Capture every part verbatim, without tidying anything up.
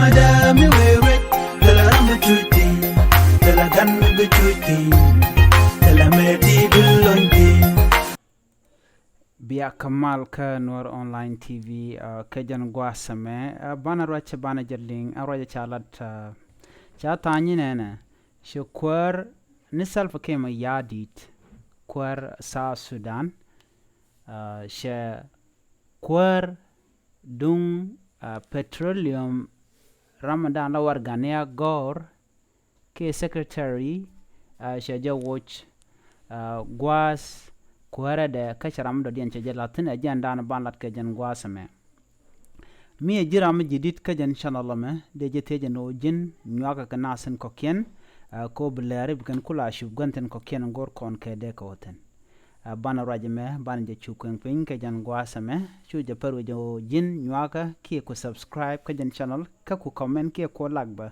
Madam, mi wee wet, thilɛ ram bi cuc thi̱n, thilɛ gan bi cuc thi̱n, thilɛ mëë ti bi lony thi̱n. Bia kä mal kä Nuɔr Online T V, uh, kä jɛn gua̱a̱th ɛmɛ, uh, banɛ ruac banɛ jɛ liŋ, a ruac ca lat, uh, ca tha̱a̱ŋ nyi nɛnɛ, cɛ kuäär ni Salva Kiir Mayardit, kuäär South Sudan, uh, cɛ kuäär duŋ, uh, petroleum ramdan la Wargani Agor kiɛ secretary, uh, cɛ jɛ woc, uh, gua̱a̱th kuäärädɛ kä cɛ ram dɔ̱diɛn cɛ jɛ la̱th thi̱n ɛ jɛn dan ban lat kɛ jɛn gua̱a̱th ɛmɛ. Mi ɛ ji̱ ram mi ji̱ di̱t kä jɛn channel ɛmɛ, dee jɛ thiec ɛn ɣöö ji̱n nyuakä kɛ nath tin kɔ̱kiɛn, uh, kɛ ɣöö bi lɛɛri bi kɛn kula cup gua̱n tin kɔ̱kiɛn go̱r kɔn kɛ dee kɛ wä thi̱n. Uh, banɛ ruac ɛmɛ, banɛ jɛ cu kueŋ piny kɛ jɛn gua̱a̱th ɛmɛ, cu jɛ pär wec ɣöö ji̱n nyuakä kiɛ ku subscribe kä jɛn channel, kä ku comment kiɛ ku like bä,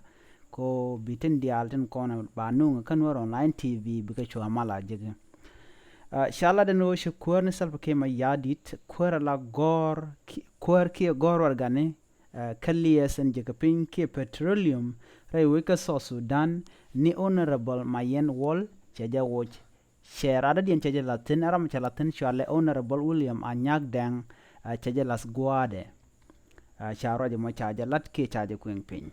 kɛ ɣöö bi tin diaal tin kɔn ba nuŋ kä Nuɔr Online T V bikɛ cu amal a jek. Uh, ca lat ɛn ɣöö cɛ kuäär ni Salva Kiir Mayardit, kuäär ala gɔ̱r ki-, kuäär kiɛ gɔ̱r Wargani, uh, kä liɛth ɛn jek piny kiɛ petroleum rɛy wec kä South Sudan, ni Honorable Mayɛn Wol cɛ jɛ woc. Cɛ radɔ̱diɛn cɛ jɛ la̱th thi̱n, ɛ ram cɛ la̱th thi̱n cɔalɛ Honorable William Anyak Dɛŋ, uh, cɛ jɛ la̱th gua̱a̱dɛ. Uh, ca ruac ɛmɔ ca jɛ lat kiɛ ca jɛ kueŋ piny.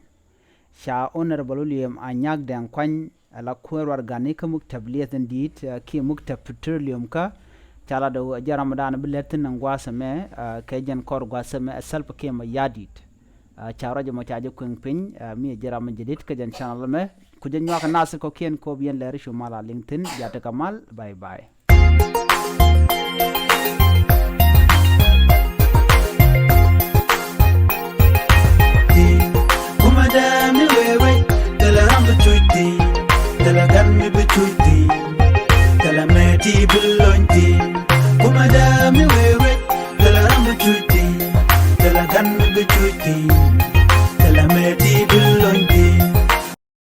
Ca Honorable William Anyak Dɛŋ Kuany, ala kuäär Wargani kä muktab liɛth in di̱i̱t, uh, kiɛ muktab petroleum kä, ca lat ɣöö jɛ ramdan bi lɛr thi̱n ɛn gua̱a̱th ɛmɛ, uh, kɛ jɛn kɔr gua̱a̱th ɛmɛ ɛ Salva Kiir Mayardit. Uh, ca ruac ɛmɔ ca jɛ kueŋ piny, uh, mi ɛ jɛ ram mi jɛ di̱t kä jɛn channel ɛmɛ, ku jɛ nyuak kɛ nath kɔ̱kiɛn kɛ ɣöö bi yɛn lɛr cu mal a liŋ thi̱n, bia tekɛ mal, bye bye.